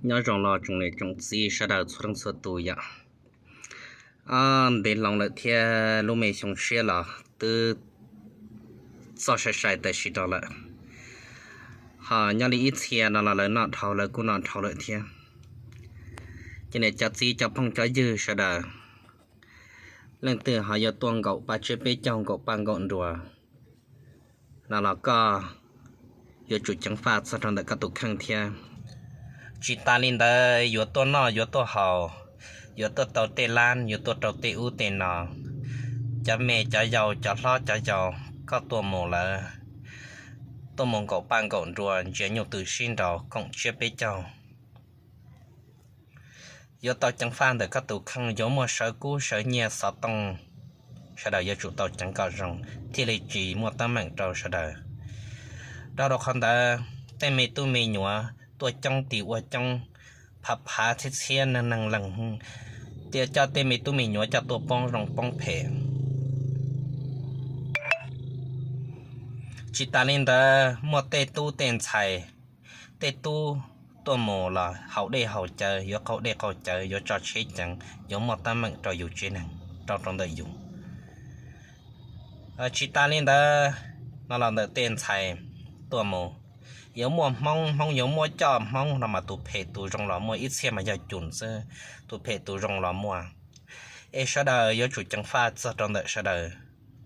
Nyob zoo los tsoom niam tsoom txiv sawv daws txhua leej txhua tus yom. Ntev loo lawm thiab lub me xyoo tshiab los twb txog sai sai tam sim no lawm. Ho nyob li ib txhia no los lawv noj dhau lawv kuj noj dhau lawm thiab. Ces niam cov txiv cov phooj cov ywg sawv daws, leej twg ho yuav tuaj nkaum paj tsiab peb caug nkaum paj nkaum nruas no los koj yuav tsum ceev faj txog rau ntawm koj tus kheej thiab. Tsis tas li ntawd yuav tuaj noj yuav tuaj haus, yuav tuaj tau tej lab yuav tuaj rau tej ub tej no, cov me cov yau cov hlob cov yau, koj tuaj mus lawm, tuaj mus nkaum paj nkaum nruas ntsia nyuj twm sib nraus koom tsiab peb caug, yuav tau ceev faj ntawm koj tus kheej, yuav muaj sawv kub sawv nyiaj xov tooj, sawv daws yuav tsum tau ceev kom zoo thiaj li tsis muaj teeb meem rau sawv daws. Dhau rau qhov ntawd tej me tub me nyuam tuaj coob tis ua coob, phav phav txhiab txhiab neeg neeg leej, thiaj coj tej me tub me nyuam coj tuaj poob zoo poob phem. Tsis tas li ntawd muaj tej tub tej ntxhais, tej tub tuaj mus los haus dej haus cawv, yuav qaug dej qaug cawv, yuav tso tsheb ceev, yuav muaj teeb meem rau yus tsev neeg rau rau ntawm yus. Tsis tas li ntawd no los ntawm tej ntxhais tuaj mus, yuav muaj hmoob, hmoob yuav muab coj hmoob no mas tus phem tus zoo los muaj, ib txhia mas yog cum xwb, tus phem tus zoo los muaj. Es sawv daws yuav tsum ceev faj txog rau ntawm sawv daws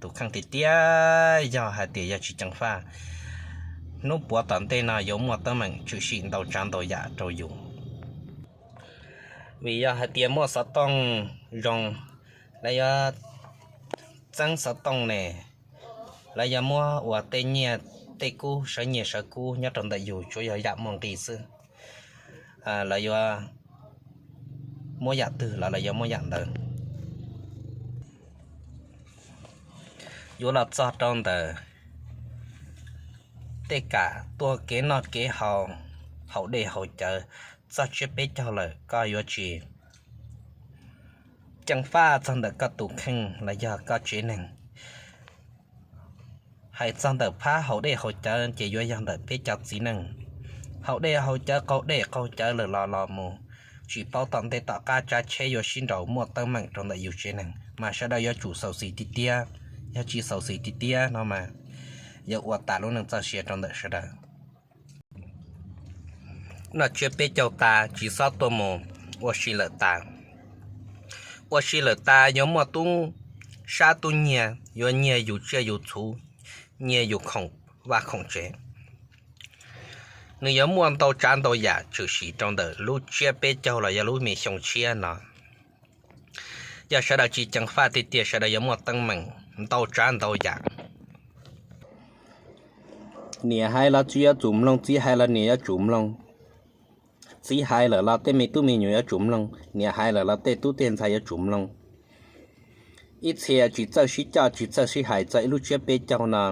tus kheej tiag tiag, yog hais tias yog tsis ceev faj, hnub puav tom ntej no yuav muaj teeb meem tshwm sim ntau tsav ntau yam rau yus. Vim yog hais tias muaj xov tooj zoo, lawv yuav txeeb xov tooj ne, lawv yuav muab ua tej nyiaj tej kub, sawv nyiaj sawv kub nyob rau ntawm yus tsuas yog yam muaj nqis xwb. Lawv yuav muab yam twg los lawv yuav muab yam ntawd. Yuav los txog rau ntawm tej kam tuaj kev noj kev haus, haus dej haus cawv txog tsiab peb caug lawm koj yuav tsis ceev faj txog ntawm koj tus kheej los yog koj tsev neeg. Hais txog ntawm phab haus dej haus cawv ces yuav yog ntawm peb cov txiv neej. Haus dej haus cawv qaug dej qaug cawv lawm los los mus, tsis paub tom ntej tom qab tsav tsheb yuav sib nraus muaj teeb meem rau ntawm yus tsev neeg mas sawv daws yuav tsum xaus xis tiag tiag. Yog tsis xaus xis tiag tiag no mas yuav ua tas lub neej txoj sia rau ntawm sawv daws. Noj tsiab peb caug tas tsis txhob tuaj mus ua si lawm tas. Ua si lawm tas yuav muaj tub sab tub nyiag, yuav nyiag yus tsiaj yus txhu, nyiag yus khoom vaj khoom tsev. Nws yuav muaj ntau tsav ntau yam tshwm sim rau ntawm lub tsiab peb caug los yog lub me xyoo tshiab no. Yog sawv daws tsis ceev faj tiag tiag sawv daws yuav muaj teeb meem ntau tsav ntau yam. Niam hais los txiv yuav tsum mloog, txiv hais los niam yuav tsum mloog. Txiv hais lawm los tej me tub me nyuam yuav tsum mloog, niam hais lawm los tej tub tej ntxhais yuav tsum mloog. Ib txhia tsis txawj sib coj tsis txawj sib hais txog ib lub tsiab peb caug no,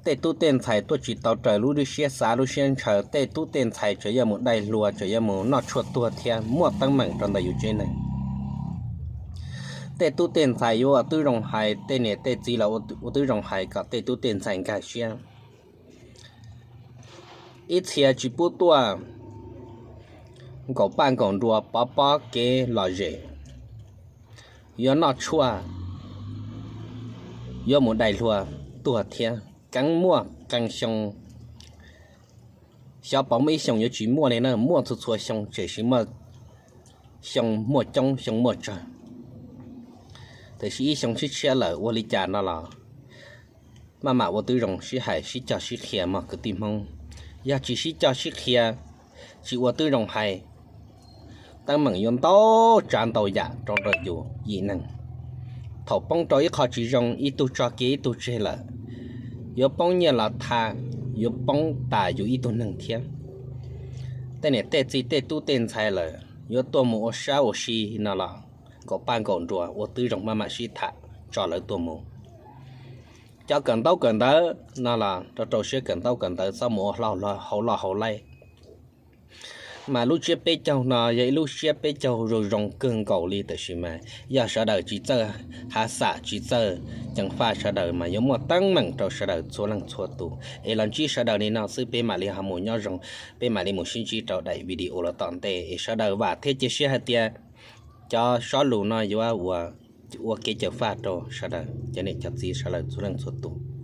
tej tub tej ntxhais tuaj tsis tau raws lub siab xav lub siab ntshaw, tej tub tej ntxhais tseem yuav mus dai hlua tseem yuav mus noj tshuaj tuag thiab muaj teeb meem rau ntawm yus tsev neeg. Tej tub tej ntxhais yuav ua tib zoo hais, tej niam tej txiv los ua tib zoo hais kom tej tub tej ntxhais nkag siab. Ib txhia tsis pub tuaj nkaum paj nkaum nruas pov pob kev lom zem, yuav noj tshuaj, yuav mus dai hlua tuag thiab. Keev muaj qee xyoo, xyov puas muaj ib xyoos yuav tsis muaj li na, muaj txhua txhua xyoo tiam sis muaj xyoo muaj coob xyoo muaj tsawg. Tiam sis ib xyoo tshiab tshiab lawm ua li cas no los maj mam ua tib zoo sib hais sib cog sib qhia mog kwv tij Hmoob. Yog tsis sib cog sib qhia, tsis ua tib zoo hais, teeb meem yuav ntau tsav ntau yam rau ntawm yus yim neeg. Thaum poob rau ib qho tsis zoo ib tug tso kiag ib tug tseg lawm, yuav poob nyiaj los tha, yuav poob tas yus ib tug neeg thiab. Tej niam tej txiv tej tub tej ntxhais lawm yuav tuaj mus ua sab ua si no los nkaum paj nkaum nruas ua tib zoo maj mam sib tham tso lawv tuaj mus. Cov kawm ntaub kawm ntawv no los rau rau siab kawm ntaub kawm ntawv txhob mus ua hauv loj hauv laij. Mas lub tsiab peb caug no yog ib lub tsiab peb caug zoo zoo kawg nkaus li, tab sis mas yog sawv daws tsis txawj hav xam tsis txawj ceev faj sawv daws mas yuav muaj teeb meem rau sawv daws txhua leej txhua tus. Es los ntsib sawv daws li no xwb, peb mam li ho mus nyob zoo, peb mam li mus sib ntsib rau daim video los tom ntej. Es sawv daws vam thiab cia siab hais tias cov sob lus no yuav ua kev ceev faj rau sawv daws cov niam cov txiv sawv daws txhua leej txhua tus.